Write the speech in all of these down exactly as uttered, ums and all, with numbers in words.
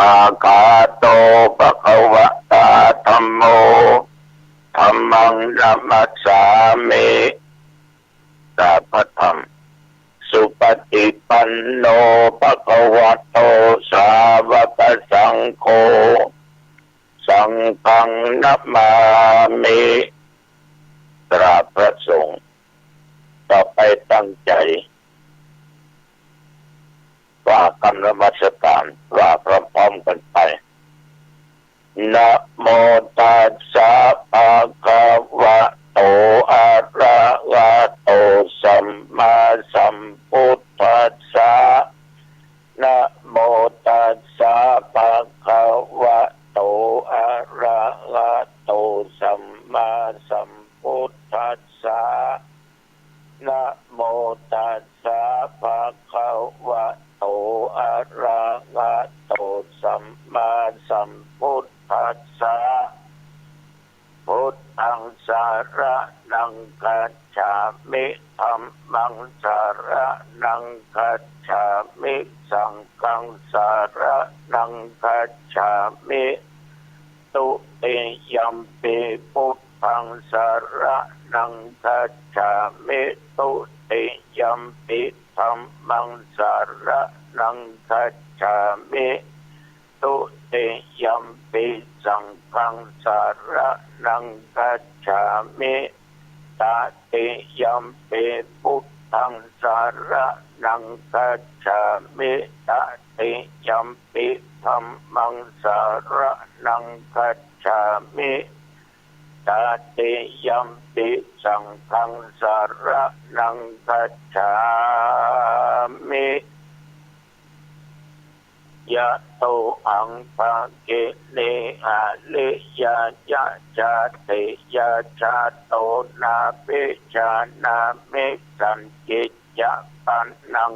กขาโต ภะคะวะตา ธัมโม ธัมมัง นะมัสสามิ กราบพระธรรม สุปฏิปันโน ภะคะวะโต สาวกสังโฆ สังฆัง นะมามิ กราบพระสงฆ์ ต่อไปตั้งใจ๋ ว่ากำนมัสก๋าน ว่าพร้อมๆ กั๋นไป นะโมตัสสะ ภะคะวะโต อะระหะโต สัมมาสัมพุทธัสสะ นะโมตัสสะ ภะคะวะโต อะระหะโต สัมมาสัมพุทธัสสะ นะโมตัสสะ ภะคะวะโต อะระหะโต สัมมาสัมพุทธัสสะ พุทธัง สะระณัง คัจฉามิ ธัมมัง สะระณัง คัจฉามิ สังฆัง สะระณัง คัจฉามิ ตุติยัมปิ พุทธัง สะระณัง คัจฉามิ ตุติยัมปิ ธัมมัง สะระณัง คัจฉามิ ตุติยัมปิ สังฆัง สะระณัง คัจฉามิ ตติยัมปิ พุทธัง สะระณัง คัจฉามิ ตติยัมปิ ธัมมัง สะระณัง คัจฉามิ ตติยัมปิ สังฆัง สะระณัง คัจฉามิ ยะโต หัง ภะกินี หะริยะ ยะ จาติยะ ชาโต นาภิ ชานามิ สัจจิ จะ ปะนัง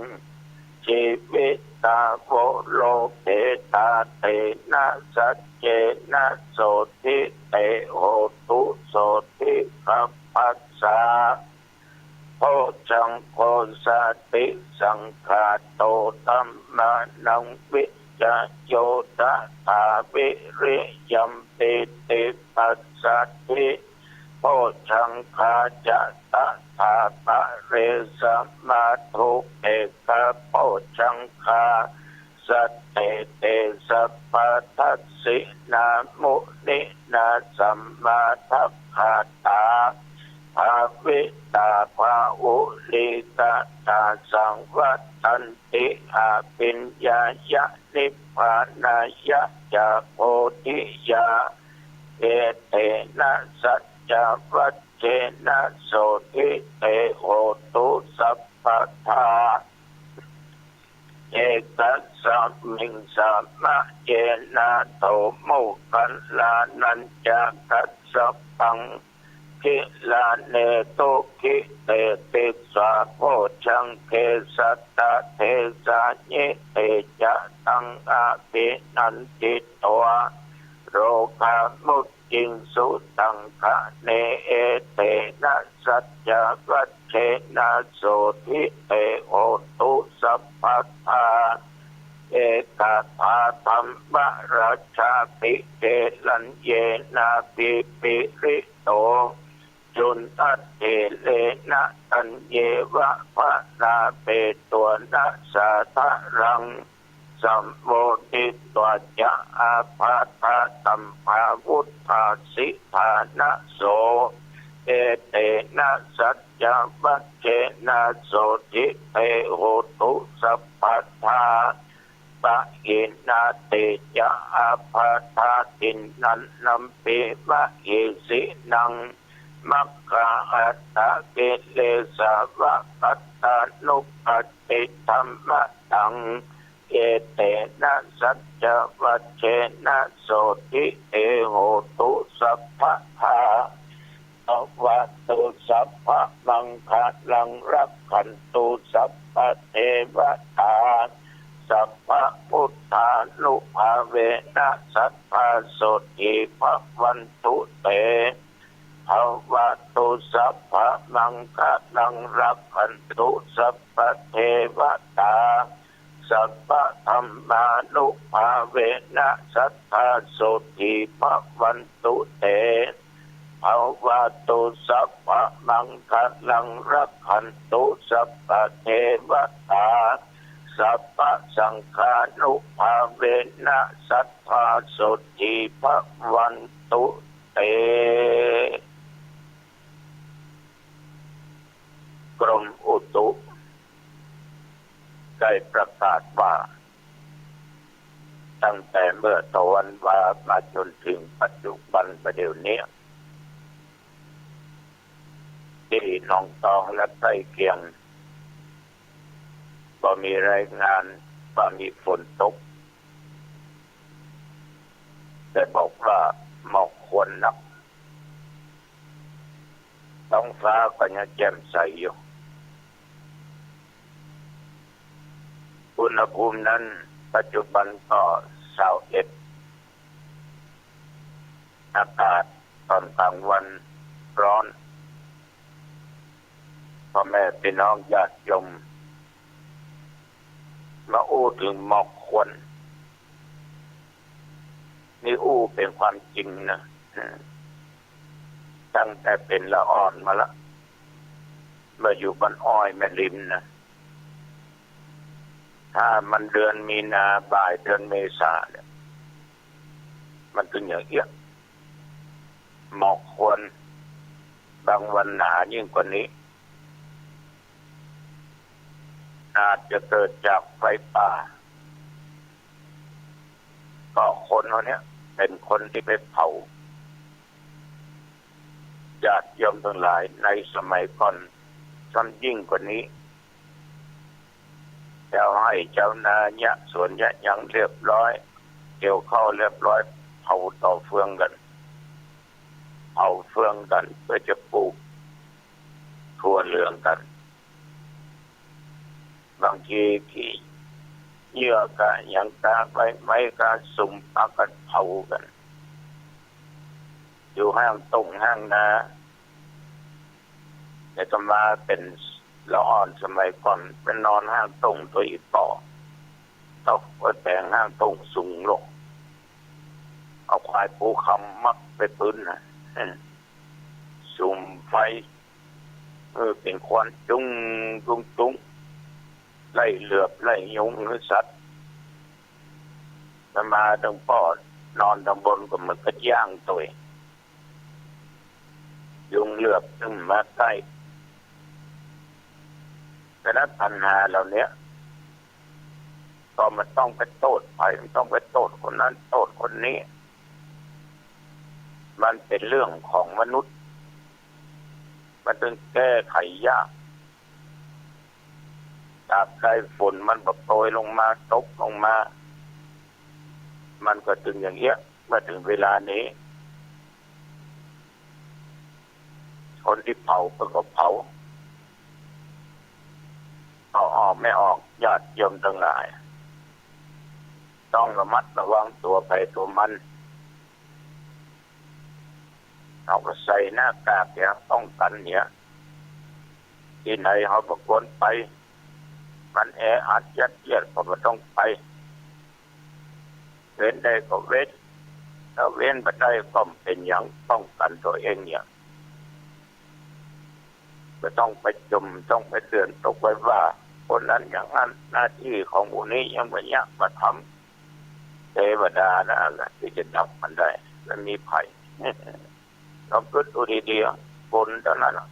จีวิตา โว โล เภ ตา เต นะ สัจเจ นะ โส ทิ เต โหตุ โส ทิ คัพพัสสะ โพชฌัง โค สาติ สังขาโต ธัมมานัง วิจโย ตถา วิริยัม ปีติ ปัสสัทธิ โพชฌังคา จะ ตถา ปะเร สะ มา ธุ เปกขะ โพชฌังคา สัตเต เต สัพพะ ทัสสินา มุนินา สัมมาทักขาตา ภาวิตา ภาวุลีกะตา สังวัตตันติ อะภิญญายะ นิพพานายะ จะ โพธิยา เอเตนะ สัจจวัจเจนะ โสทิ เต โหตุ สัพพะทา เอกัสสะมิง สะมะเยนะ โถ โมคคัลลานัญจะ กัสสะปัง คิลาเน ทุกขิเต ติสสา โพชฌังเก สัตตะ เทสา ยิ เต จะ ตัง อะภินันทิตวา โรคา มุจจิงสุ ตัง คะเน เอเตนะ สัจจวัจเจนะ โสทิ เต โหตุ สัพพะทา เอกถา ธัมมราชาภิ เกรัญเยนะ ภิ ปิริโต จุณฑัฏฐิเรนะ ตัญเยวะ พะนาเภตัวนะ สาทะรัง สัมโมทิตวา จะ อาภาธา ธัมมาวุฏฐาสิทานะ โส เอเตนะ สัจจวัจเจนะ โสทิ เต โหตุ สัพพะทา ปะหินาติ จะ อาภาธา ทินนันนัมปิ มะหิสินัง มัคคา อัตถะกิเลสาวะ ปัตตานุปัฏฐิ ธัมมะตัง เอเตนะ สัจจวัจเจนะ โสทิ เต โหตุ สัพพะทา ภะวันตุ สัพพะมังคะลัง รักขันตุ สัพพะเทวะตา สัพพะพุทธานุภาเวนะ สัตถา โสทิ ภะวันตุ เต ภะวันตุ สัพพะมังคะลัง รักขันตุ สัพพะเทวะตา สัพพะธัมมานุภาเวนะ สัตถาโสตถีภะวันตุเต ภะวะตุสัพพะมังคะลัง รักขันตุสัพพะเทวะตา สัพพะสังฆานุภาเวนะ สัตถาโสตถีภะวันตุเต กรมอุตุได้ประกาศว่า ตั้งแต่เมื่อตะวันวามาจนถึงปัจจุบันประเดี๋ยวนี้ ตี้หนองตองและใกล้เคียง ก็มีรายงานว่ามีฝนตก แต่บอกว่าหมอกควันหนัก ท้องฟ้าก็ยังแจ่มใสอยู่ อุณหภูมินั้นปัจจุบันก็ซาวเอ็ด อากาศตอนกลางวันร้อน พ่อแม่พี่น้องญาติโยม มาอู้เถิงหมอกควัน นี่อู้เป๋นความจริงนะ ตั้งแต่เป๋นละอ่อนมาละ เมื่ออยู่บ้านอ้อยแม่ริมนะ ถ้ามันเดือนมีนา บ่ายเดือนเมษาเนี่ย มันเป๋นอย่างเอี้ย หมอกควัน บางวันหนายิ่งกว่านี้ อาจจะเกิดจากไฟป่า ก็คนเฮาเนี่ยเป๋นคนตี้ไปเผา ญาติโยมตังหลาย ในสมัยก่อนซ้ำยิ่งกว่านี้ เจ้าไฮ่เจ้านาเยียะสวนเยียะหยังเรียบร้อย เกี่ยวข้าวเรียบร้อย เผาต่อเฟืองกั๋น เผาเฟืองกั๋นเปื้อจะปลูกถั่วเหลืองกั๋น บางทีขี้เยื่อก้าหยังก้าใบไม้ก้าสุมปากั๋นเผากั๋น อยู่ห้างต้งห้างนา แต่อาตมาเป๋นละอ่อนสมัยก่อน ไปนอนห้างต้งตวยอี่ป้อ ตกไปแป๋งห้างต้งสูงลง เอาควายปูคำมัดไปปื๊นนะ สุมไฟ เออ เป๋นควันจุ้งจุ้งจุ้ง ไล่เหลือบไล่ยุงหื้อสัตว์ อาตมาตังป้อนอนตังบนก็เหมือนกับย่างตวย ยุงเหลือบตึงมาใก้ ฉะนั้นปัญหาเหล่าเนี้ย ก็บ่ต้องไปโต้ษใผ บ่ต้องไปโต้ษคนนั้นโต้ษคนนี้ มันเป๋นเรื่องของมนุษย์ มันต้องแก้ไขยาก ตราบใดฝนมันบ่โปรยลงมา ตกลงมา มันก็ตึงอย่างเอี้ย เมื่อเถิงเวลานี้ คนตี้เผาเปิ้นก็เผา เอาออกไม่ออก ญาติโยมตังหลาย ต้องระมัดระวังตั๋วใผตั๋วมัน เฮาก็ใส่หน้ากากเหีย ป้องกั๋นเหีย ตี้ไหนเฮาบ่ควรไป มันแออัดยัดเยียดก็บ่ต้องไป เว้นได้ก็เว้น ถ้าเว้นบ่ได้ก็บ่เป๋นหยัง ป้องกั๋นตั๋วเองเหีย บ่ต้องไปจุ่ม บ่ต้องไปเตือน ตกไปว่าคนนั้นอย่างนั้น หน้าตี้ของผู้นี้ยังบ่เยียะบ่ทำ เทวดานะอันนั้นตี้จะดับมันได้ มันมีใผ ลองกึ๊ดดูดีๆ คนเต้านั้นน่ะ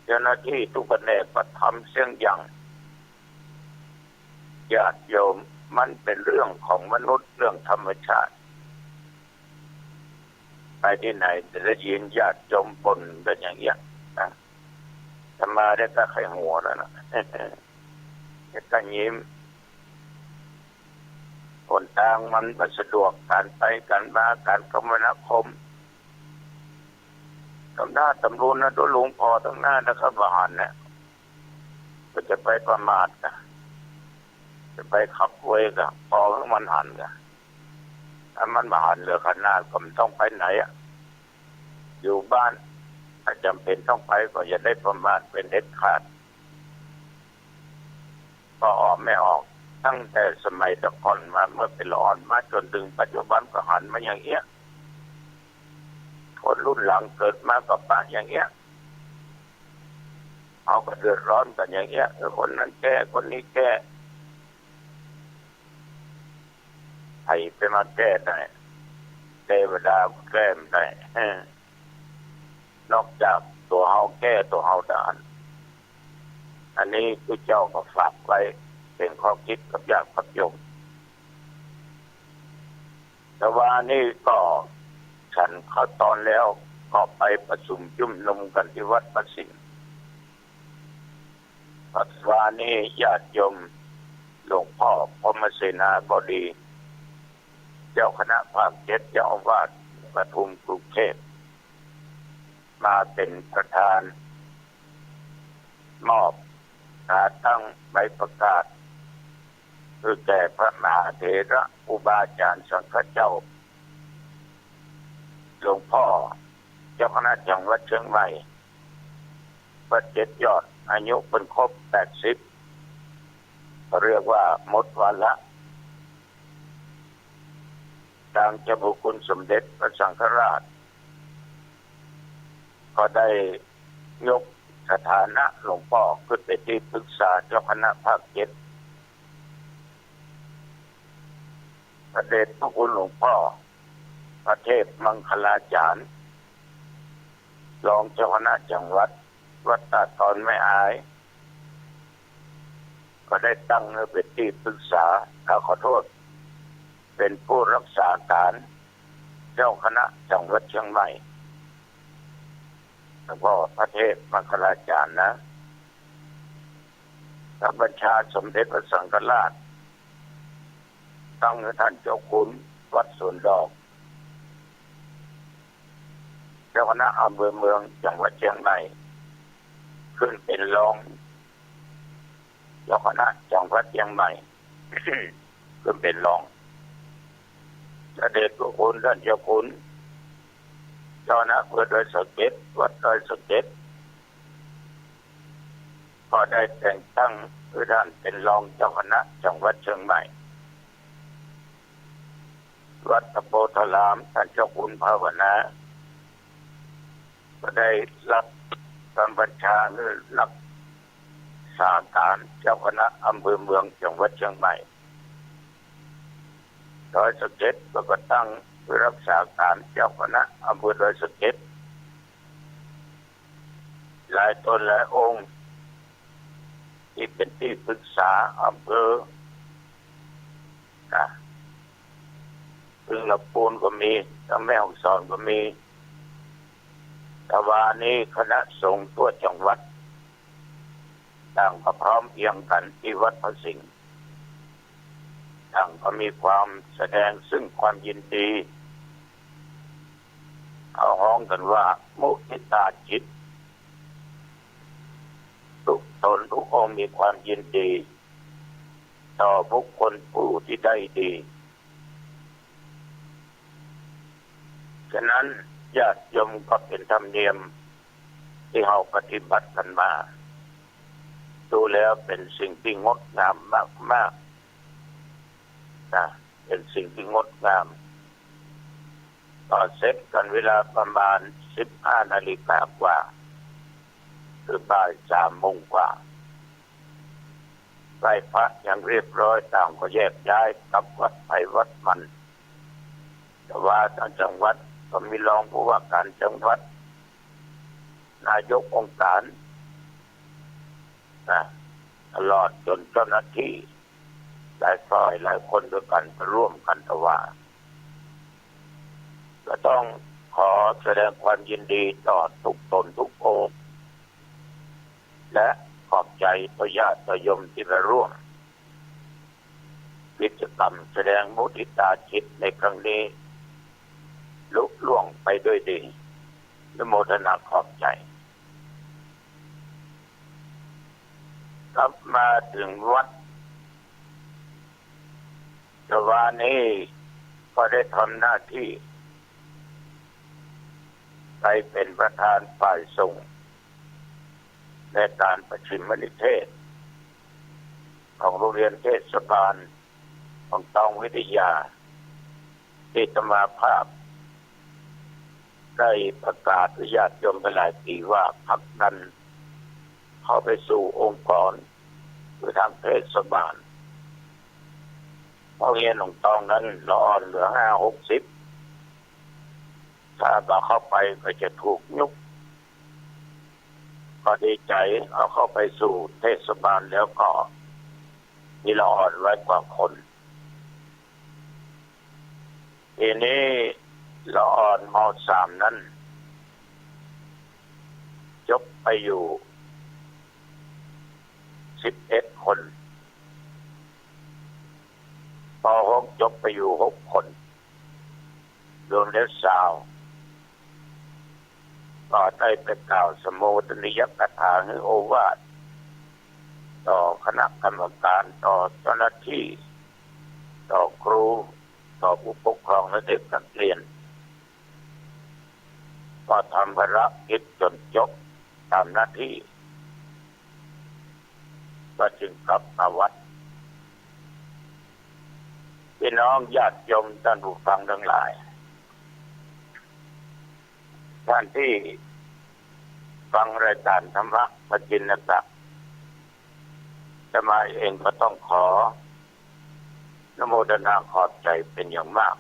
เจ้าหน้าตี้กู้ผนกบ่ทำเสี้ยงอย่าง ญาติโยม มันเป๋นเรื่องของมนุษย์ เรื่องธรรมชาติ ไปตี้ไหนจะได้ยินญาติโยมบ่นกั๋นอย่างเอี้ยนะ อาตมาได้แต่ใค่หัวแล้วนะ ได้แต่ยิ้ม หนตางมันบ่สะดวก ก๋านไปก๋านมา ก๋านคมนาคม ตำหน้าตำรุนนะ ตั๋วหลวงผ่อตังหน้า แล้วก็บ่หันนะ ก็จะไปประมาทนะ จะไปขับเวยก็ผ่อหื้อมันหันก็ ถ้ามันบ่หันเหลือขนาดก็บ่ต้องไปไหนอะ อยู่บ้าน ถ้าจ๋ำเป๋นต้องไปก็อย่าได้ประมาทเป๋นเด็ดขาด ก็ออกไม่ออก ตั้งแต่สมัยตะก่อนมา เมื่อเป๋นละอ่อนมาจ๋นเถิงปัจจุบันก็หันมาอย่างเอี้ย คนรุ่นหลังเกิดมาก็ปะอย่างเอี้ย เฮาก็เดือดร้อนกั๋นอย่างเอี้ย เออ คนนั้นแก้ คนนี้แก้ ใผจะมาแก้ได้ เตวดาก็แก้บ่ได้ เออ นอกจากตั๋วเฮาแก้ตั๋วเฮาได้ อันนี้พุทธเจ้าก็ฝากไว้เป๋นข้อคิดกับญาติกับโยม แต่วานี้ก็ฉันข้าวตอนแล้ว ก็ไปประชุมจุมนุมกั๋นตี้วัดพระสิงห์ ปัจจุบันนี้ญาติโยมหลวงพ่อพรหมเสนาก็ดี เจ้าคณะภาคเจ็ด เจ้าอาวาสปทุมกรุงเทพ มาเป๋นประธาน มอบตราตั้งใบประกาศ หื้อแก่พระมหาเถระอุปาจารย์สังฆเจ้า หลวงพ่อเจ้าคณะจังหวัดเชียงใหม่ วัดเจ็ดยอด อายุเปิ้นครบแปดสิบ เรียกว่าหมดวาระ ตางเจ้าพระคุณสมเด็จพระสังฆราช ก็ได้ยกสถานะหลวงป้อขึ้นเป๋นตี้ปรึกษาเจ้าคณะภาคเจ็ด พระเดชพระคุณหลวงป้อพระเทพมังคลาจารย์ รองเจ้าคณะจังหวัด วัดตาดตอนแม่อาย ก็ได้ตั้งหื้อเป๋นตี้ปรึกษา อ่า ขอโต้ษ เป๋นผู้รักษาก๋านเจ้าคณะจังหวัดเชียงใหม่ หลวงป้อพระเทพมังคลาจารย์นะ ตามบัญชาสมเด็จพระสังฆราช ตั้งหื้อต้านเจ้าคุณวัดสวนดอก เจ้าคณะอำเภอเมืองจังหวัดเชียงใหม่ ขึ้นเป๋นรองเจ้าคณะจังหวัดเชียงใหม่ ขึ้นเป๋นรอง พระเดชพระคุณต้านเจ้าคุณเจ้าคณะอำเภอดอยสะเก็ด วัดดอยสะเก็ด ก็ได้แต่งตั้งหื้อต้านเป๋นรองเจ้าคณะจังหวัดเชียงใหม่ วัดตะโพธาราม ต้านเจ้าคุณภาวนา ก็ได้รับตามบัญชาหื้อรักษาก๋านเจ้าคณะอำเภอเมืองจังหวัดเชียงใหม่ ดอยสะเก็ด ก็ก็ตั้งหื้อรักษาก๋านเจ้าคณะอำเภอดอยสะเก็ด หลายต๋นหลายองค์ ตี้เป๋นตี้ปรึกษาอำเภอ นะ ตึงลำปูนก็มี ตึงแม่ฮ่องสอนก็มี แต่วานี้คณะสงฆ์ทั่วจังหวัด ต่างก็พร้อมเพรียงกั๋นตี้วัดพระสิงห์ ต่างก็มีความแสดงซึ่งความยินดี เขาฮ้องกั๋นว่ามุทิตาจิต ทุกต๋นทุกองค์มีความยินดี ต่อบุคคลผู้ที่ได้ดี ฉะนั้นญาติโยมก็เป๋นธรรมเนียมตี้เฮาปฏิบัติกั๋นมา ดูแล้วเป๋นสิ่งตี้งดงามมากๆ นะ เป๋นสิ่งตี้งดงาม ก็เสร็จกั๋นเวลาประมาณสิบห้านาฬิกากว่า คือบ่ายสามโมงกว่า ไหว้พระอย่างเรียบร้อย ต่างก็แยกย้ายกลับวัดใผวัดมัน แต่ว่าตางจังหวัดก็มีรองผู้ว่าก๋านจังหวัด นายกองค์ก๋าน นะ ตลอดจ๋นเจ้าหน้าตี้หลายฝ่ายหลายคนตวยกั๋นมาร่วมกั๋นถวาย ก็ต้องขอแสดงความยินดีต่อทุกต๋นทุกองค์ และขอบใจ๋ต่อญาติต่อโยมตี้มาร่วมกิจกรรมแสดงมุทิตาจิตในครั้งนี้ ลุล่วงไปด้วยดี อนุโมทนาขอบใจ๋ กลับมาเถิงวัด แต่วานี้ก็ได้ทำหน้าตี้ไปเป๋นประธานฝ่ายสงฆ์ในก๋านประชิมนิเทศ ของโรงเรียนเทศบาลอ่องตองวิทยา ที่อาตมาภาพได้ประกาศกับญาติโยมไปหลายปี๋ว่าผลักดันเข้าไปสู่องค์กร คือตางเทศบาล เพราะโฮงเฮียนอ่องตองนั้นละอ่อนเหลือห้าหกสิบ ถ้าบ่เข้าไปก็จะถูกยุบ ก็ดีใจ๋ เอาเข้าไปสู่เทศบาลแล้วก็มีละอ่อนร้อยกว่าคน ทีนี้ละอ่อน ม.สาม นั้น จบไปอยู่สิบเอ็ดคน ป.หก จบไปอยู่หกคน รวมแล้วซาว ก็ได้ไปกล่าวสมโภชนียกถา หรือโอวาท ต่อคณะกรรมการ ต่อเจ้าหน้าที่ ต่อครู ต่อผู้ปกครองและเด็กนักเรียน ก็ทำภารกิจจนจบตามหน้าตี้ ก็จึงกลับมาวัด พี่น้องญาติโยมท่านผู้ฟังทั้งหลาย ท่านที่ฟังรายการธรรมะปกิณกะ อาตมาเองก็ต้องขออนุโมทนาขอบใจ๋เป๋นอย่างมาก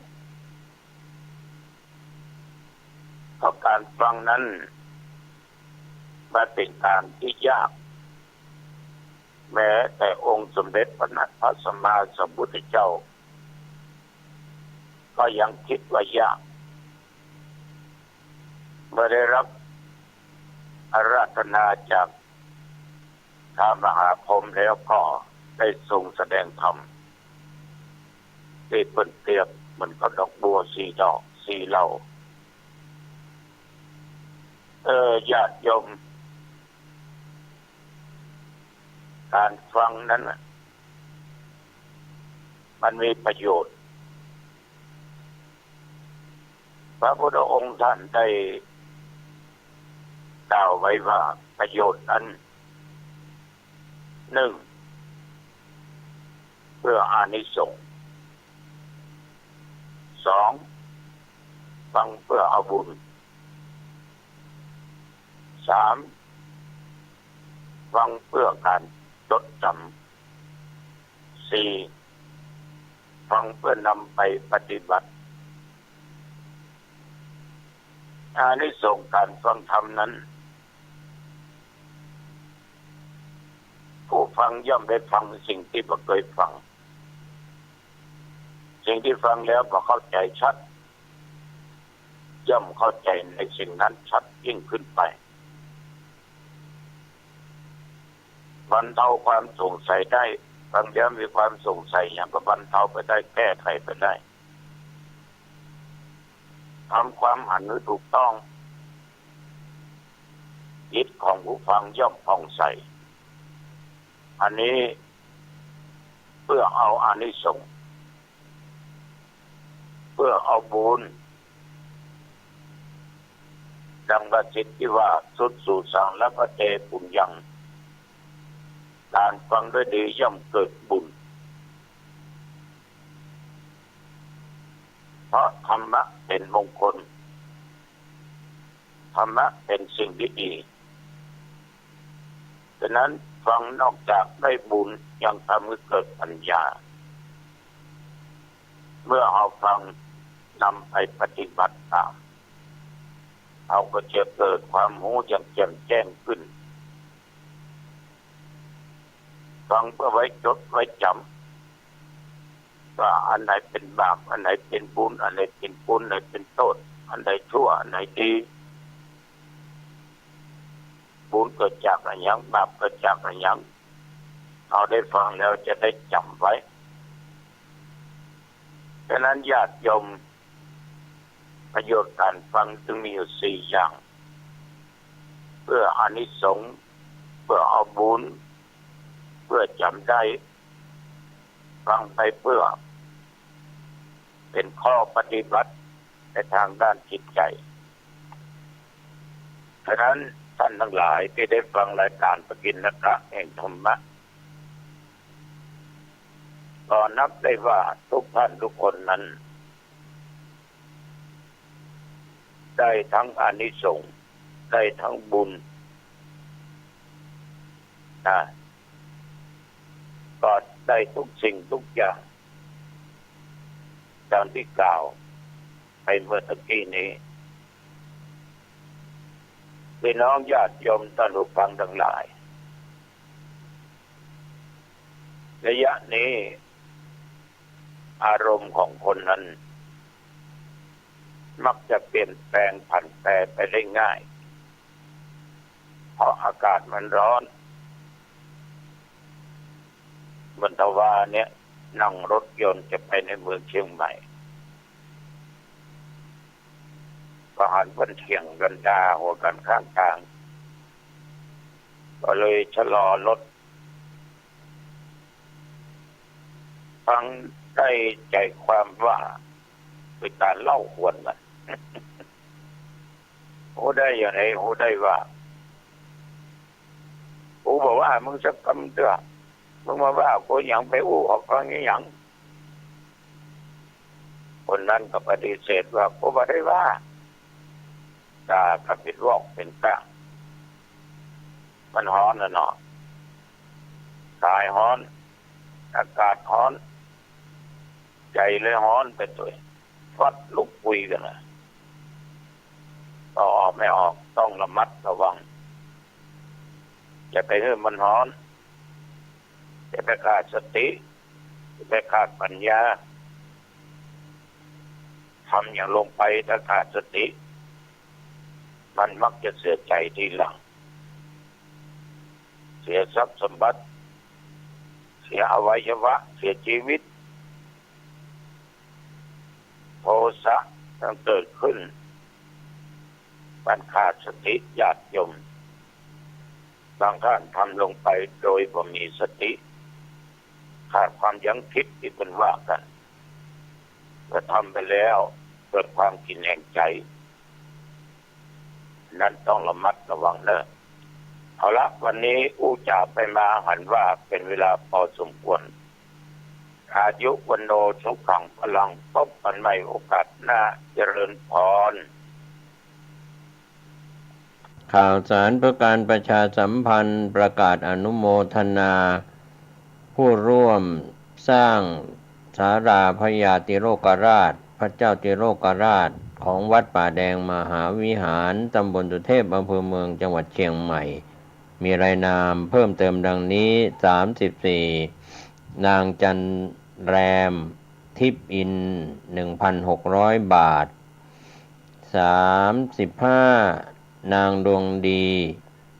เพราะการฟังนั้นมันเป๋นการที่ยาก แม้แต่องค์สมเด็จพระนะ พระสัมมาสัมพุทธเจ้า ก็ยังกึ๊ดว่ายาก เมื่อได้รับอาราธนาจากท้าวมหาพรหมแล้วก็ได้ทรงแสดงธรรม ตี้เปิ้นเปรียบเหมือนกับดอกบัวสี่ดอกสี่เหล่า เออ ญาติโยม การฟังนั้นน่ะ มันมีประโยชน์ พระพุทธองค์ท่านได้กล่าวไว้ว่าประโยชน์นั้น นึ่ง เพื่ออานิสงส์ สอง ฟังเพื่อเอาบุญ สาม ฟังเพื่อการจดจ๋ำ สี่ ฟังเพื่อนำไปปฏิบัติ อานิสงส์การฟังธรรมนั้น ผู้ฟังย่อมได้ฟังสิ่งที่บ่เกยฟัง สิ่งที่ฟังแล้วบ่เข้าใจ๋ชัด ย่อมเข้าใจ๋ในสิ่งนั้นชัดยิ่งขึ้นไป บรรเทาความสงสัยได้ ฟังแล้วมีความสงสัยหยังก็บรรเทาไปได้ แก้ไขไปได้ ทำความหันหื้อถูกต้อง จิตของผู้ฟังย่อมผ่องใส อันนี้เพื่อเอาอานิสงส์ เพื่อเอาบุญ ดังภาษิตตี้ว่า สุสุสัง ลภะเต ปุญญัง การฟังด้วยดีย่อมเกิดบุญ เพราะธรรมะเป๋นมงคล ธรรมะเป๋นสิ่งที่ดี ฉะนั้นฟังนอกจากได้บุญยังทำหื้อเกิดปัญญา เมื่อเฮาฟังนำไปปฏิบัติต๋าม เฮาก็จะเกิดความฮู้อย่างแจ่มแจ้งขึ้น ฟังเพื่อไว้จดไว้จ๋ำ ว่าอันไหนเป๋นบาป อันไหนเป๋นบุญ อันไหนเป๋นคุณ อันไหนเป๋นโต้ษ อันไหนชั่ว อันไหนดี บุญเกิดจากอะหยัง บาปเกิดจากอะหยัง เฮาได้ฟังแล้วจะได้จ๋ำไว้ ฉะนั้นญาติโยม ประโยชน์การฟังจึงมีอยู่สี่อย่าง เพื่ออานิสงส์ เพื่อเอาบุญ เพื่อจ๋ำได้ ฟังไปเพื่อเป๋นข้อปฏิบัติในตางด้านจิตใจ๋ ฉะนั้นท่านตังหลายตี้ได้ฟังรายก๋านปกิณกะแห่งธรรมะ ก็นับได้ว่าทุกท่านทุกคนนั้น ได้ทั้งอานิสงส์ ได้ทั้งบุญ นะ ก็ได้ทุกสิ่งทุกอย่าง ดังที่กล่าวไปเมื่อตะกี้นี้ พี่น้องญาติโยมท่านผู้ฟังทั้งหลาย ระยะนี้ อารมณ์ของคนนั้น มักจะเปลี่ยนแปลงผันแปรไปได้ง่าย เพราะอากาศมันร้อน เหมือนตะวาเนี่ย นั่งรถยนต์จะไปในเมืองเชียงใหม่ ก็หันเปิ้นเถียงกั๋นด่าหัวกั๋นข้างตาง ก็เลยชะลอรถ ฟังได้ใจ๋ความว่าเป๋นก๋านเล่าขวัญกั๋น ฮู้ได้อย่างใด ฮู้ได้ว่า กูบ่ว่ามึงสักกำเตื้อ มึงมาว่ากูหยัง ไปอู้หอกฟังอีหยัง คนนั้นก็ปฏิเสธว่า กูบ่ได้ว่า ด่ากั๋นเป๋นวอกเป๋นก้าง มันฮ้อนน่ะเนาะ สายฮ้อน อากาศฮ้อน ใจ๋เลยฮ้อนไปตวย ฟัดลุกปุยกั๋นน่ะ ก็ออกไม่ออก ต้องระมัดระวัง อย่าไปหื้อมันฮ้อน อย่าไปขาดสติ อย่าไปขาดปัญญา ทำหยังลงไปถ้าขาดสติ มันมักจะเสียใจ๋ทีหลัง เสียทรัพย์สมบัติ เสียอวัยวะ เสียชีวิต โทสะมันเกิดขึ้น มันขาดสติ ญาติโยม บางท่านทำลงไปโดยบ่มีสติ ขาดความยั้งคิดตี้เปิ้นว่ากั๋น เมื่อทำไปแล้วเกิดความกินแหงใจ๋ นั้นต้องระมัดระวังเน่อ เอาละ วันนี้อู้จ๋าไปมาหันว่าเป๋นเวลาพอสมควร อายุ วัณโณ สุขัง พลัง พบกั๋นใหม่โอกาสหน้า เจริญพร ข่าวสารเพื่อการประชาสัมพันธ์ ประกาศอนุโมทนา ผู้ร่วมสร้างศาลาพญาติโลกราช พระเจ้าติโลกราช ของวัดป่าแดงมหาวิหาร ตำบลสุเทพ อำเภอเมือง จังหวัดเชียงใหม่ มีรายนามเพิ่มเติมดังนี้ สามสิบสี่ นางจันแรม ทิพย์อินทร์ หนึ่งพันหกร้อยบาท สามสิบห้า นางดวงดี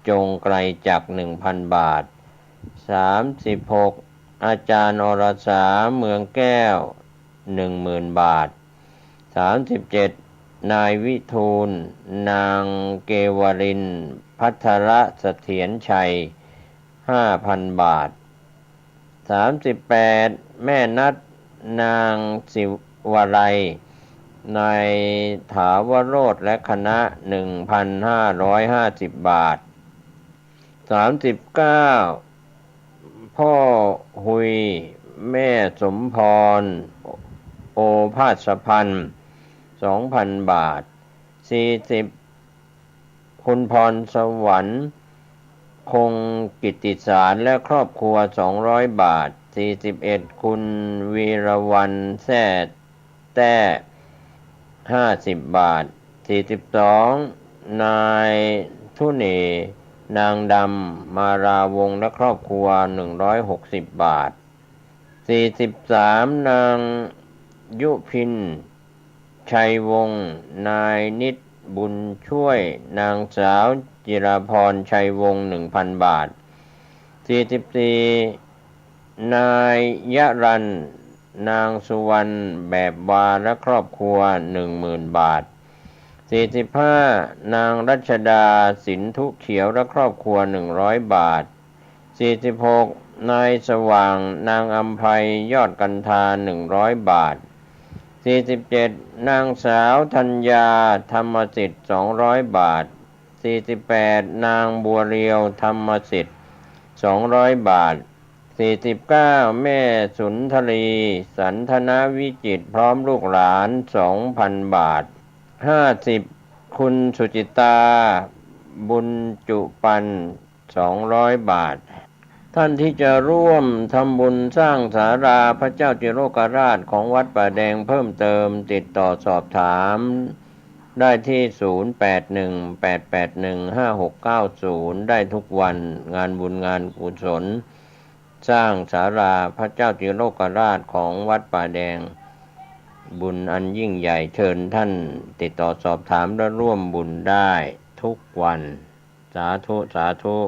จงไกรจักร หนึ่งพันบาท สามสิบหก อาจารย์อรสา เมืองแก้ว หนึ่งหมื่นบาท สามสิบเจ็ด นายวิทูล นางเกวรินทร์ ภัทรเสถียรชัย ห้าพันบาท สามสิบแปด แม่นัด นางศิวาลัย นายถาวโรจน์และคณะ หนึ่งพันห้าร้อยห้าสิบบาท สามสิบเก้า พ่อฮุย แม่สมพร โอภาสพันธ์ สองพันบาท สี่สิบ คุณพรสวรรค์ คงกิตติสาร และครอบครัว สองร้อยบาท สี่สิบเอ็ด คุณวีรวรรณ แซ่แต้ ห้าสิบบาท สี่สิบสอง นายทุเน นางดำ มาราวงศ์ และครอบครัว หนึ่งร้อยหกสิบบาท สี่สิบสาม นางยุพิน ชัยวงศ์ นายนิตบุญช่วย นางสาวจิราพร ชัยวงศ์ หนึ่งพันบาท สี่สิบสี่ นายยรัน นางสุวรรณ แบบวา และครอบครัว หนึ่งหมื่นบาท สี่สิบห้า นางรัชดา สินธุเขียว และครอบครัว หนึ่งร้อยบาท สี่สิบหก นายสว่าง นางอำไพ ยอดกันทา หนึ่งร้อยบาท สี่สิบเจ็ด นางสาวธัญญา ธรรมสิทธิ์ สองร้อยบาท สี่สิบแปด นางบัวเรียว ธรรมสิทธิ์ สองร้อยบาท สี่สิบเก้า แม่สุนทรี สันทนวิจิตร พร้อมลูกหลาน สองพันบาท ห้าสิบ คุณสุจิตา บุญจุปัน สองร้อยบาท ท่านที่จะร่วมทำบุญสร้างศาลาพระเจ้าติโลกราชของวัดป่าแดงเพิ่มเติม ติดต่อสอบถามได้ที่ ศูนย์แปดหนึ่ง แปดแปดหนึ่ง ห้าหกเก้าศูนย์ ได้ทุกวัน งานบุญงานกุศล สร้างศาลาพระเจ้าติโลกราชของวัดป่าแดง บุญอันยิ่งใหญ่ เชิญท่านติดต่อสอบถามและร่วมบุญได้ทุกวัน สาธุ สาธุ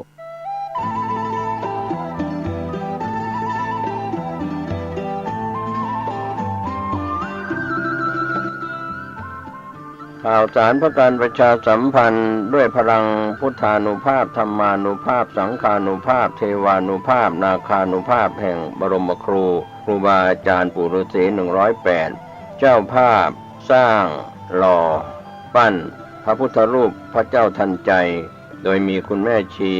ข่าวสารเพื่อการประชาสัมพันธ์ ด้วยพลังพุทธานุภาพ ธรรมานุภาพ สังฆานุภาพ เทวานุภาพ นาคานุภาพ แห่งบรมครู ครูบาอาจารย์ปู่ฤาษี หนึ่งร้อยแปด เจ้าภาพสร้างหล่อปั้นพระพุทธรูปพระเจ้าทันใจ โดยมีคุณแม่ชี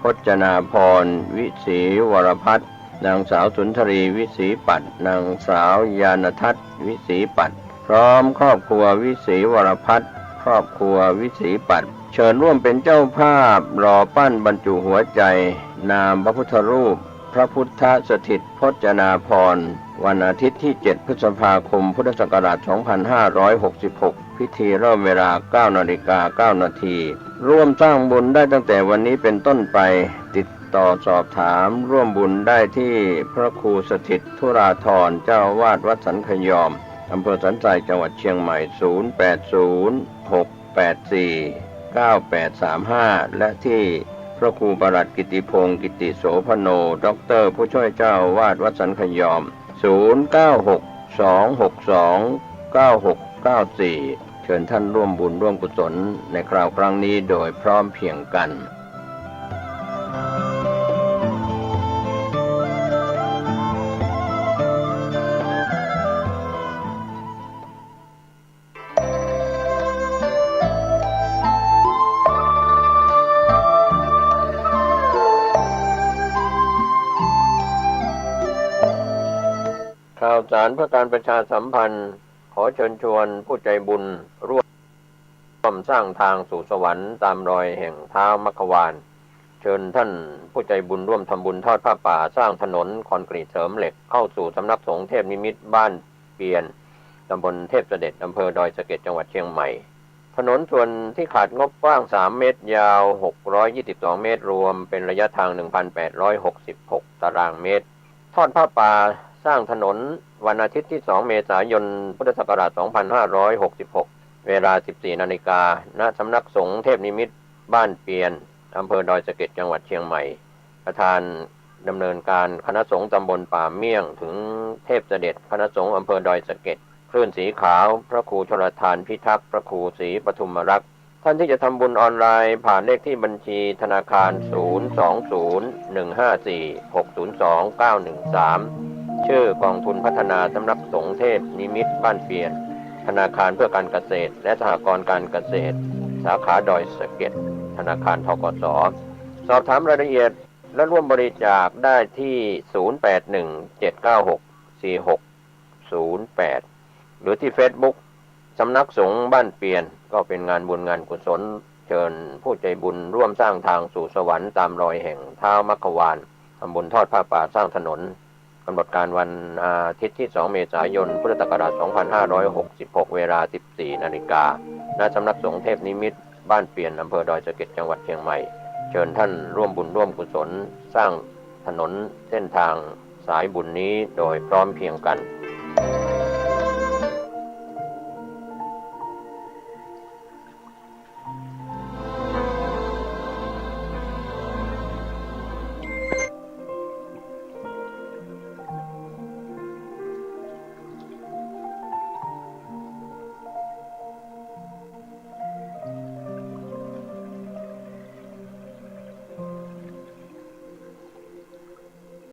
พจนาพร วิศรีวรพัฒน์ นางสาวสุนทรี วิศรีปัตย์ นางสาวญาณทัศน์ วิศรีปัตย์ พร้อมครอบครัววิศรีวรพัฒน์ ครอบครัววิศรีปัตย์ เชิญร่วมเป็นเจ้าภาพหล่อปั้นบรรจุหัวใจ นามพระพุทธรูป พระพุทธสถิตพจนาภรณ์ วันอาทิตย์ที่ เจ็ด พฤษภาคม พุทธศักราช สองพันห้าร้อยหกสิบหก พิธีเริ่มเวลา เก้านาฬิกาเก้านาที ร่วมสร้างบุญได้ตั้งแต่วันนี้เป็นต้นไป ติดต่อสอบถามร่วมบุญได้ที่พระครูสถิตธุราธร เจ้าอาวาสวัดสันขยอม อำเภอสันทราย จังหวัดเชียงใหม่ ศูนย์แปดศูนย์ หกแปดสี่ เก้าแปดสามห้า และที่พระครูประหลัดกิติพงศ์ กิติโสภโณ ด็อกเตอร์ ผู้ช่วยเจ้าอาวาสวัดสันขยอม ศูนย์เก้าหก สองหกสอง เก้าหกเก้าสี่ เชิญท่านร่วมบุญร่วมกุศลในคราวครั้งนี้โดยพร้อมเพรียงกัน ข่าวสารเพื่อการประชาสัมพันธ์ ขอเชิญชวนผู้ใจบุญร่วมสร้างทางสู่สวรรค์ตามรอยแห่งท้าวมัคควาน เชิญท่านผู้ใจบุญร่วมทำบุญทอดผ้าป่าสร้างถนนคอนกรีตเสริมเหล็กเข้าสู่สำนักสงฆ์เทพนิมิตรบ้านเปียน ตำบลเทพเสด็จ อำเภอดอยสะเก็ด จังหวัดเชียงใหม่ ถนนส่วนที่ขาดงบกว้าง สามเมตร ยาว หกร้อยยี่สิบสองเมตร รวมเป็นระยะทาง หนึ่งพันแปดร้อยหกสิบหกตารางเมตร ทอดผ้าป่าสร้างถนนวันอาทิตย์ที่ สองเมษายน พุทธศักราช สองพันห้าร้อยหกสิบหก เวลา สิบสี่นาฬิกา ณ สำนักสงฆ์เทพนิมิตรบ้านเปียน อำเภอดอยสะเก็ด จังหวัดเชียงใหม่ ประธานดำเนินการคณะสงฆ์ตำบลป่าเมี่ยง ถึงเทพเสด็จ คณะสงฆ์อำเภอดอยสะเก็ด คลื่นสีขาว พระครูชลทานพิทักษ์ พระครูศรีปทุมรักษ์ ท่านที่จะทำบุญออนไลน์ผ่านเลขที่บัญชีธนาคาร ศูนย์สองศูนย์ หนึ่งห้าสี่ หกศูนย์สอง เก้าหนึ่งสาม ชื่อกองทุนพัฒนาสำนักสงฆ์เทพนิมิตรบ้านเปียน ธนาคารเพื่อการเกษตรและสหกรณ์การเกษตร สาขาดอยสะเก็ด ธนาคาร ธ.ก.ส. สอบถามรายละเอียดและร่วมบริจาคได้ที่ ศูนย์แปดหนึ่ง เจ็ดเก้าหก สี่หกศูนย์แปด หรือที่เฟซบุ๊ก สำนักสงฆ์บ้านเปียน ก็เป็นงานบุญงานกุศล เชิญผู้ใจบุญร่วมสร้างทางสู่สวรรค์ตามรอยแห่งท้าวมัคควาน ทำบุญทอดผ้าป่าสร้างถนน กำหนดการวันอาทิตย์ที่ สองเมษายน พุทธศักราช สองพันห้าร้อยหกสิบหก เวลา สิบสี่นาฬิกา ณ สำนักสงฆ์เทพนิมิตรบ้านเปียน อำเภอดอยสะเก็ด จังหวัดเชียงใหม่ เชิญท่านร่วมบุญร่วมกุศลสร้างถนนเส้นทางสายบุญนี้โดยพร้อมเพรียงกัน